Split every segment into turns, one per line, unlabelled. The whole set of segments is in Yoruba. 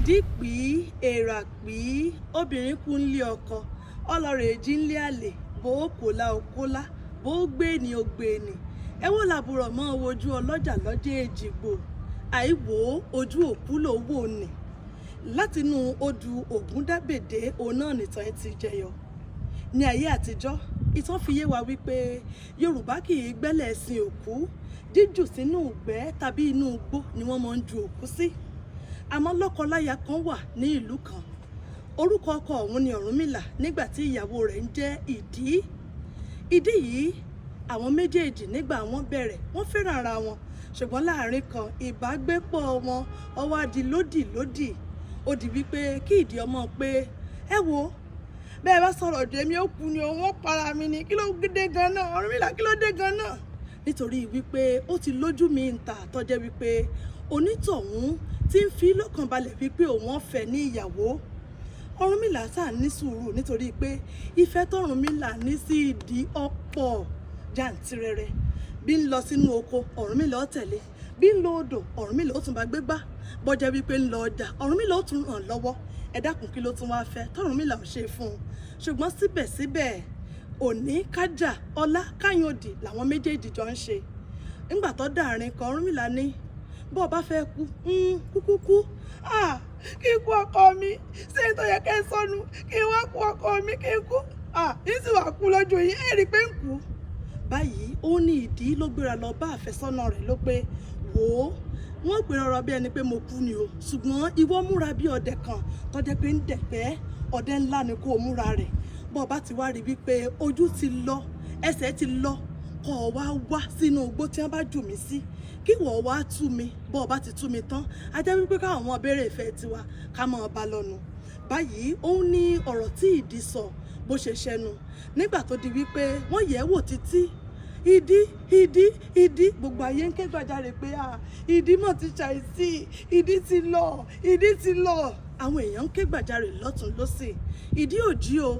Ìdí pìí, èèrà pìí, obìnrin kú nílé ọkọ, ọlọ́rẹ̀ èjì ńlé àlè, bó kólá ó kólá, bó gbéni ó gbéni. Èwo làbúrò mọ́ wojú ọlọ́jà lọ́jọ́ Èjìgbò, àìwò ojú òkú ló wò ní. Látinú odù Ògúndábèdé, òun náà nìtàn ẹ ti jẹyọ. Ní ayé àtijọ́, ìtàn fi yé wa wípé Yorùbá kì í gbẹ́lẹ̀ sin òkú, jíjù sínú ìgbẹ́ tàbí inú igbó ni wọ́n máa ń ju òkú sí. Àmọ́ lọ́kọláya kan wà ní ìlú kan. Orúkọ ọkọ ọ̀hún ni Ọ̀rúnmìlà, nígbà tí ìyàwó rẹ̀ ń jẹ́ Ìdí. Ìdí yìí, àwọn méjèèjì nígbà wọ́n bẹ̀rẹ̀, wọ́n fẹ́ràn ara wọn, ṣùgbọ́n láàrin kan ìbágbépọ̀ wọn ó wá di lódì lódì. Ó di wípé kí Ìdí ọmọ pé, ẹ wo, bẹ́ẹ̀ bá sọ̀rọ̀ jù èmi ó kú ni o, wọ́n para mi ni, kí ló dé gan náà, Ọ̀rúnmìlà, kí ló dé gan náà? Nítorí wípé ó ti lójú mi ń ta tọ́jẹ́ wípé onítọ̀hún ti ń fi lọ́kàn balẹ̀ wípé òun ó fẹ́ ní ìyàwó. Ọ̀rúnmìlà sá ní sùúrù nítorí pé ìfẹ́ tọ̀rúnmìlà ní sí Ìdí ọ̀pọ̀ jàǹtìrẹrẹ. Bí ń lọ sínú oko, Ọ̀rúnmìlà ó tẹ̀lé. Bí ń lọ odò, Ọ̀rúnmìlà ó tún bá gbé gbá. Bọ́jẹ́ wípé ń lọ ọjà, Ọ̀rúnmìlà ó tún ràn lọ́wọ́. Ẹ dákun, kí ló tún wá fẹ́ tọ̀rúnmìlà ò ṣe fún un? Ṣùgbọ́n síbẹ̀síbẹ̀, òní kájà, ọlá káyọ̀dì làwọn méjèèjì jọ ń ṣe. Nígbà tó dàárín kan, Ọ̀rúnmìlà ní, bó o bá fẹ́ kú, kúkú kú. Ah, kí n kú ọkọ mi, ṣé n tó yẹ kẹ́ ẹ sọnù, kí n wá kú ọkọ mi, kí n kú. Ah, yín sì wá kú lọ́jọ́ yìí, ẹ rí i pé ń kú. Báyìí, ó ní Ìdí ló gbéra lọ bá àfẹ́sọ́nà rẹ̀ ló pé, wò ó, wọ́n pè rọrọ bí ẹni pé mo kú ni o, ṣùgbọ́n ìwọ múra bí ọdẹ kan tó jẹ́ pé ń dẹ̀gbẹ́, ọdẹ ńlá ni kó o múra rẹ̀. Bó o bá ti wá rí wípé ojú ti lọ, ẹsẹ̀ ti lọ, kó o wá wá sínú igbó tí wọ́n bá jù mí sí, kí ìwọ wá tú mi. Bó o bá ti tú mi tán, a jẹ́ wípé káwọn ọmọ béèrè ìfẹ́ tiwa ká máa bá lọ́nu. Báyìí, òun ní ọ̀rọ̀ tí Ìdí sọ bó ṣe ṣẹnu. Nígbà tó di wípé wọ́n yẹ̀ ẹ́ wò títí, Ìdí, Ìdí, Ìdí, gbogbo ayé ń ké gbàjarè pé à, Ìdí mọ̀ ti ṣàìsí, Ìdí ti lọ, Ìdí ti lọ. Àwọn èèyàn ń ké gbàjarè lọ́tùn lósì. Ìdí ò jí o.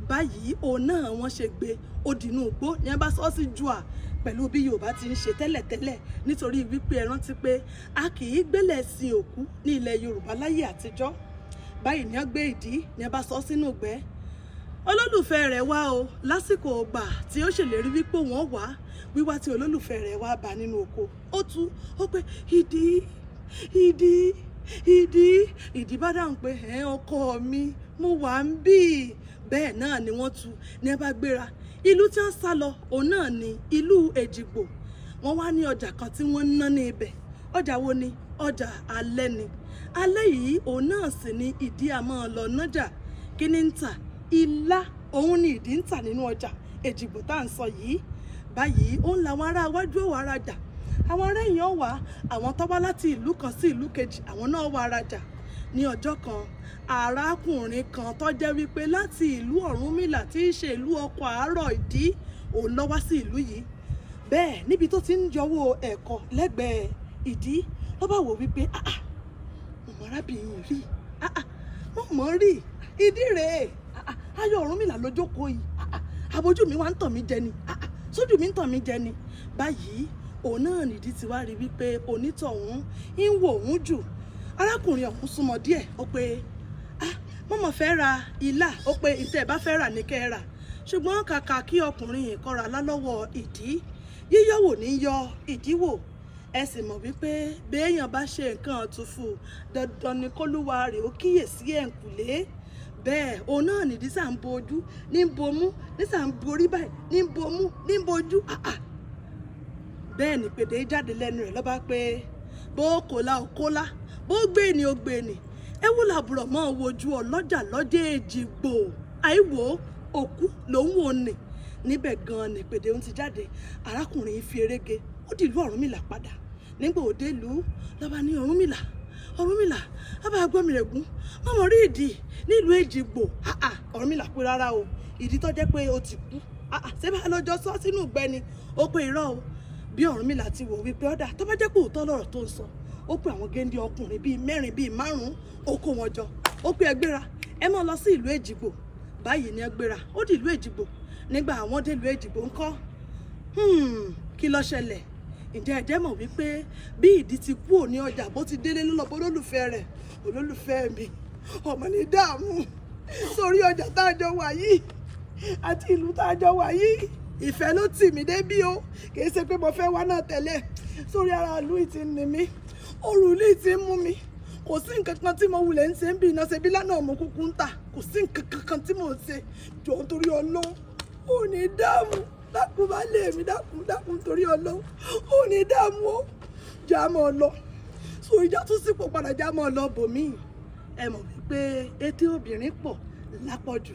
Báyìí, òun náà wọ́n ṣe gbé ó dìnnú igbó ní ẹ bá sọ sí jùà pẹ̀lú bí Yorùbá ti ń ṣe tẹ́lẹ̀tẹ́lẹ̀, nítorí wípé ẹ rántí pé a kì í gbélẹ̀ sin òkú ní ilẹ̀ Yorùbá láyé àtijọ́. Báyìí ni wọ́n gbé Ìdí ní ẹ bá sọ sínú ìgbẹ́. Olólùfẹ́ rẹ̀ wá o lásìkò ọgbà tí ó ṣèlérí wípé wọ́n wá. Wíwá tí olólùfẹ́ rẹ̀ wá bá nínú oko, ó tú ó pé, Ìdí, Ìdí, Ìdí. Ìdí bá dáhùn pé, ẹ̀ ọkọ mi, mo wà ń bì. Bẹ́ẹ̀ náà ni wọ́n tú ní ẹ bá gbéra. Ìlú tí wọ́n sá lọ, òun náà ni ìlú Èjìgbò. Wọ́n wá ní ọjà kan tí wọ́n ń ná ní ibẹ̀. Ọjà wo ni? Ọjà alẹ́ ni. Alẹ́ yìí, òun náà sì ni Ìdí a máa lọ nájà. Kí ni ń tà? Ilá òun ni Ìdí ń tà nínú ọjà Èjìgbò tá à ń sọ yìí. Báyìí, òun làwọn ará iwájú ò wá rajà, àwọn ará èèyàn wá, àwọn tó wá láti ìlú kan sí ìlú kejì, àwọn náà wá rajà. Ní ọjọ́ kan, arákùnrin kan tó jẹ́ wípé láti ìlú Ọ̀rúnmìlà tí í ṣe ìlú ọkọ àárọ̀ Ìdí, òun ló wá sí ìlú yìí. Bẹ́ẹ̀ níbi tó ti ń yọwọ́ ẹ̀kọ́ lẹ́gbẹ̀ẹ́ Ìdí, ló bá wò wípé, ah ah, mo mọ arábìnrin rí, ah ah, mo mọ̀ rí, Ìdí rèé, ah ah, ayọ̀ Ọ̀rúnmìlà ló jókòó yìí, ah ah, àbójú mi wá ń tàn mí jẹ ni, ah ah, sójú mi ń tàn mí jẹ ni. Báyìí, òun náà nìdí ti wá rí wípé onítọ̀hún ń wò òun jù. Arákùnrin ọ̀hún súnmọ́ díẹ̀, ó pé, ah, mo mọ̀ fẹ́ ra ilá. Ó pé, ìtẹ́ ẹ bá fẹ́ rà ní kẹ́ ẹ rà. Ṣùgbọ́n kàkà kí ọkùnrin yìí kọ́ra lálọ́wọ́ Ìdí, yíyọ̀ wò ní yọ Ìdí wò. Ẹ sì mọ̀ wípé béèyàn bá ṣe nǹkan ọ̀túnfù, dandan ni kólúwa rẹ̀ ó kíyèsí ẹ̀ǹkùlé. Bẹ́ẹ̀ òun náà nìdí sà ń bo ojú, ní ń bomú, ní sà ń borí báyìí, ní ń bomú, ní ń bojú. Ah ah, bẹ́ẹ̀ ni pèdè jáde lẹ́nu rẹ̀ lọ́ba pé, bó kòlá ò kólá, bó gbé ni ó gbé ni. Ewu làbúrò mọ́ wojú ọlọ́jà lọ́jọ́ Èjìgbò, àìwò òkú lòún wò ní. Níbẹ̀ gan-an ni pèdè ń ti jáde. Arákùnrin fi erégé ó dìlú Ọ̀rúnmìlà padà. Nígbà òde ìlú, lọ́ba ní, Ọ̀rúnmìlà, Ọ̀rúnmìlà, bàbá gbọ́mi rẹ̀ gún, mọ̀mọ́ rí Ìdí nílùú Èjìgbò. Ọ̀rúnmìlà pé, rárá o, Ìdí tó jẹ́ pé ó ti kú, ṣé bá lọ́jọ́ sọ sínú ìgbẹ́ ni? Ó pé irọ́ o. Bí Ọ̀rúnmìlà ti wò wípé ọ̀dà, tó bá jẹ́ pé òótọ́ lọ̀rọ̀ tó ń sọ, ó pé àwọn géńdé ọkùnrin bíi mẹ́rin, bíi márùn-ún, ó kó wọn jọ. Ó pé, ẹ gbéra, ẹ máa lọ sí ìlú Èjìgbò. Báyìí ni ẹ gbéra, ó di ìlú Èjìgbò. Nígbà àwọn dé ìlú Èjìgbò ńkọ́, kí ló ṣẹlẹ̀? Ǹjẹ́ ẹ jẹ́ mọ̀ wípé bí ìdí ti kú òní ọjà bó ti délé lọ́lọ́bọ olólùfẹ́ rẹ̀, olólùfẹ́ mi, ọmọ ní dààmú sórí ọjà tá a jọ wà yìí àti ìlú tá a jọ wà yìí. Ìfẹ́ ló tì mí débí o, kìí ṣe pé mo fẹ́ wá náà tẹ́lẹ̀. Sórí ara ìlú yìí ti ń ni mí, òrù ìlú yìí ti ń mú mi. Kò sí nǹkan kan tí mo wulẹ̀ ń ṣe ń bí iná ṣe bí lánàá mo kúkú ń tà. Kò sí nǹkan kankan tí mò ń ṣe. Jọ̀ọ́ nítorí Ọlọ́run, ò ní dààmú, dákun bá lè mi, dákun, dákun torí Ọlọ́run, ò ní dààmú o, já mọ́ ọ lọ. So ìjà tún sípò padà, já mọ́ ọ lọ bòmíì. Ẹ mọ̀ wípé etí obìnrin pọ̀ lápọ̀jù.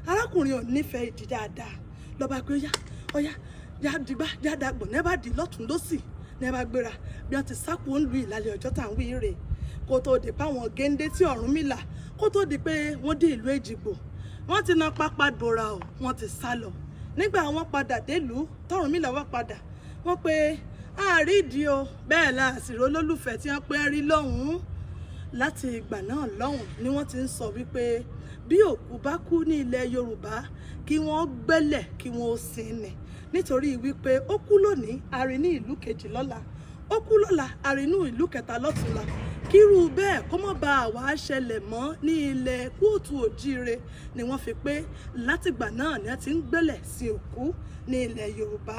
Arákùnrin ò nífẹ̀ẹ́ ìdí dáadáa lọ́ba pé ọyá ọyá, já dìgbà já dàgbọ̀n ní ẹ bá dì lọ́tún lọ́sì ní ẹ bá gbéra bí wọ́n ti sápò ń lu ìlàlẹ̀ ọjọ́ tá à ń wí rè, kó tó di páwọn géńdé tí Ọ̀rúnmìlà, kó tó di pé wọ́n dé ìlú Èjìgbò, wọ́n ti na pápá bora o, wọ́n ti sá lọ. Nígbà wọ́n padà délùú tọ̀rúnmìlà wá padà, wọ́n pé àárídìí o, bẹ́ẹ̀ la àsìrò olólùfẹ́ tí wọ́n pé ń rí lọ́hùn-ún. Láti ìgbà náà lọ́hùn ni wọ́n ti ń sọ wípé bí òkú bá kú ní ilẹ̀ Yorùbá, kí wọ́n gbẹ́lẹ̀ kí wọ́n ó sin ni, nítorí wípé ó kú lónìí, a rí ní ìlú kejì lọ́la, ó kú lọ́la, a rí ní ìlú kẹta lọ́túnla. Kírú bẹ́ẹ̀ kó má bàa wá ṣẹlẹ̀ mọ́ ní ilẹ̀ kóòtù òjíire ni wọ́n fi pé látìgbà náà ni wọ́n ti ń gbẹ́lẹ̀ sin òkú ní ilẹ̀ Yorùbá,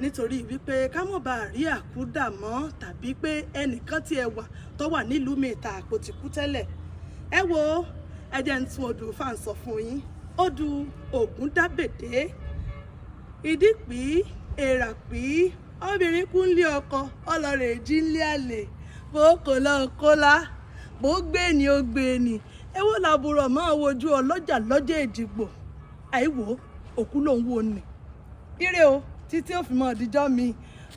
nítorí wípé ká má bàa rí àkúdà mọ́ tàbí pé ẹnìkan tí ẹ wà tó wà nílùú mi ta àpò ti kú tẹ́lẹ̀. Ẹ wo, ẹ jẹ́ ń tún odù fà ń sọ fún yín, odù Ògúndábèdé. Ìdípì èràpì, obìnrin kú ń lé ọkọ, ọlọ́rẹ̀ èjì ń lé àlè, bó kò lọ kólá, bó gbé ni ó gbé ni. Èwo làbúrò máa wojú ọlọ́jà lọ́jọ́ Èjìgbò? Àìwò òkú lòún wò ni. Ire o, títí ó fi mọ́ ọdíjọ́ mi.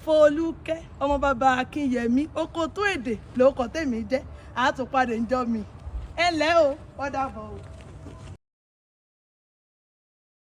Fọlúkẹ́ ọmọ bàbá Akínyẹmí oko tó èdè lóko tèmi jẹ́. Àtúnpadà ń jọ́ mi. Ẹ ǹlẹ́ o, ó dàbọ̀ o.